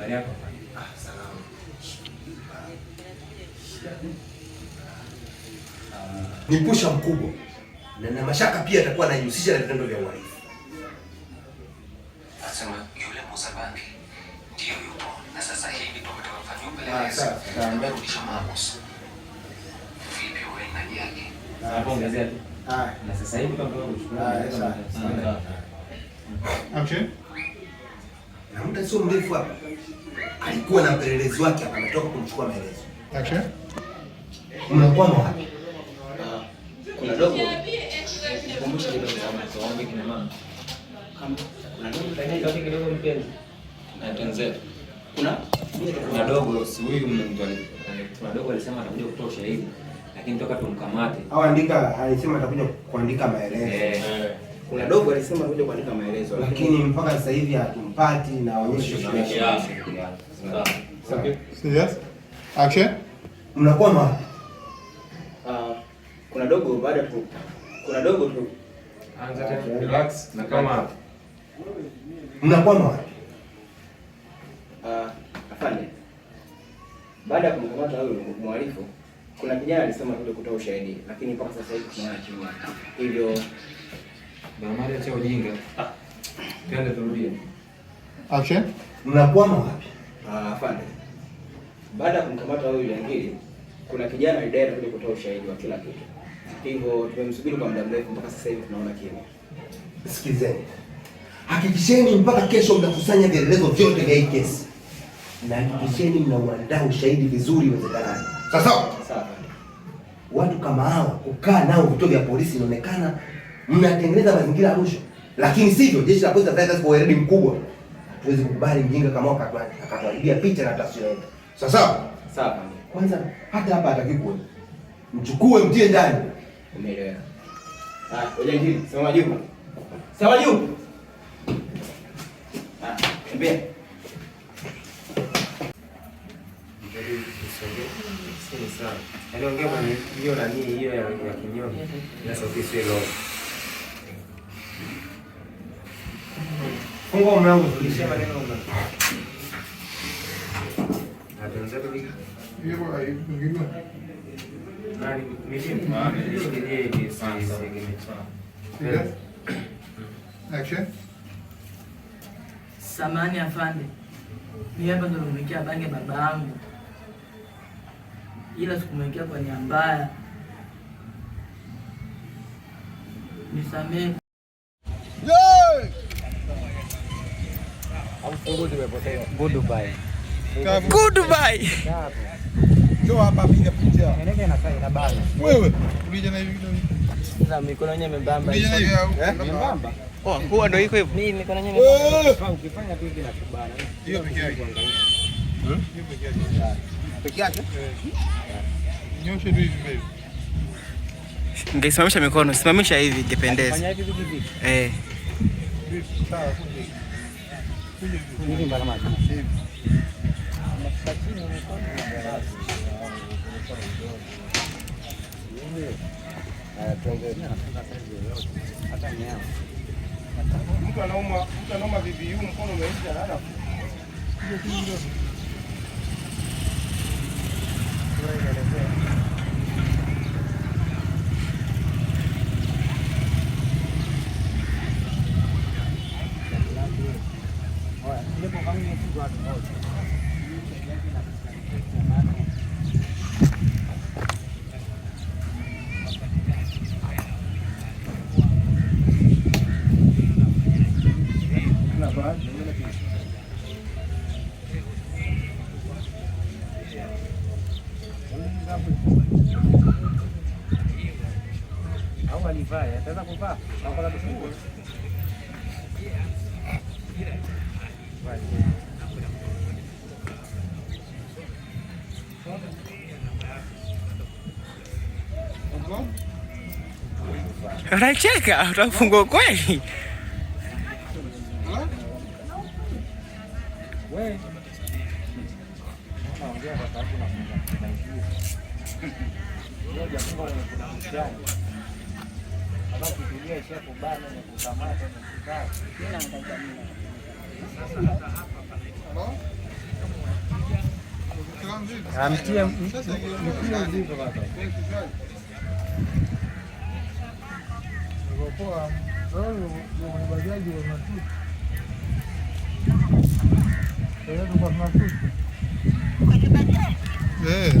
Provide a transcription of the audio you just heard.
Habari yako? Ah, salama. Ni pusha mkubwa na mashaka pia atakuwa anajihusisha na vitendo vya uhalifu. Anasema yule muuza bangi ndio yupo na sasa hivi tumetoka kufanya upelelezi, amerudishwa mahabusu. Vipi wewe ndani yake? Hapo ongezea tu. Na sasa hivi kama kuchukua. Action. Na muda sio mrefu hapa alikuwa na mpelelezi wake hapa, ametoka kumchukua maelezo. Action. Mnakwama wapi? Kuna dogo Kumbusha kidogo kama tuombe kina mama. Kuna dogo Lakini kidogo mpenzi. Na twenzetu. Kuna Kuna dogo si huyu mtu kuna dogo alisema atakuja kutoa ushahidi lakini toka tumkamate. Au andika, alisema atakuja kuandika maelezo. Kuna dogo alisema atakuja kuandika maelezo lakini mpaka sasa hivi hatumpati na aonyeshe Sawa. Okay. Serious? Action. Mnakwama wapi? Kuna dogo baada tu kuna dogo tu Anza tena relax na kama hapo. Mnakwama wapi? Afande, baada ya kumkamata huyo mhalifu, kuna kijana alisema atakuja kutoa ushahidi, lakini mpaka sasa hivi tunaona kimya. Hivyo Bwana acha ujinga. Twende turudie. Action. Mnakwama wapi? Afande, baada ya kumkamata huyu jangili, kuna kijana alidai atakuja kutoa ushahidi wa kila kitu. Hivyo tumemsubiri kwa muda mrefu mpaka sasa hivi tunaona kimya. Sikilizeni, hakikisheni mpaka kesho mnakusanya vielelezo vyote vya hii kesi, na hakikisheni mnauandaa ushahidi vizuri iwezekanavyo. Sawa sawa? Sawa afande. Watu kama hao kukaa nao vituo vya polisi, inaonekana mnatengeneza mazingira ya rushwa, lakini sivyo. Jeshi la polisi linafanya kazi kwa weledi mkubwa. Hatuwezi kukubali mjinga kama huyo akatuharibia picha na taswira yetu. Sawa sawa? Sawa afande. Kwanza hata hapa hataki kuona, mchukue mtie ndani. Umeeleweka. Ah, ujangili, sema juu. Sema juu. Ah, tembea. Yaani ongea kwenye hiyo nani hiyo ya kinyonge. Na sauti sio low. Fungua mlango. Rudishia maneno mlango. Na tuanze hivi. Hiyo haifungiliwa. Nani mimi? Nishikilie hivi sisi. Serious? Action. Samahani afande, mimi hapa ndo nimemwekea bange baba yangu, ila sikumwekea kwa nia mbaya. Nisamehe. Goodbye. Goodbye. Njoo hapa piga picha. Wewe, ulija na hivi kidogo. Sasa mikono yenyewe membamba. Ulija na hivi. Eh? Membamba. Oh, huwa ndio iko hivyo. Mimi mikono yenyewe membamba. Ukifanya tu hivi nakubana. Hiyo peke yake. Hiyo peke yake. Peke yake. Nyoshe tu hivi mbele. Ningesimamisha mikono, simamisha hivi ingependeza. Fanya hivi hivi hivi. Eh. Sawa, kuja hivi. Kuja hivi. Hivi mbala maji. Hivi. Unafika chini mikono. Haya, tuanze. Hata nyama. Mtu anauma VVU mkono umeisha hana. Au alivaa, ataweza kuvaa. Au kwa sababu Unacheka, utafungwa kweli. Wewe. Naongea kwa sababu nafunga. Wewe hujafunga kwenye kuna mtihani. Kama ukitulia ishakubana na kukamata na kukaa. Amtie mtie uzito baba. Poa. Wewe ni bajaji wa matuta. Wewe kwa matuta. Eh.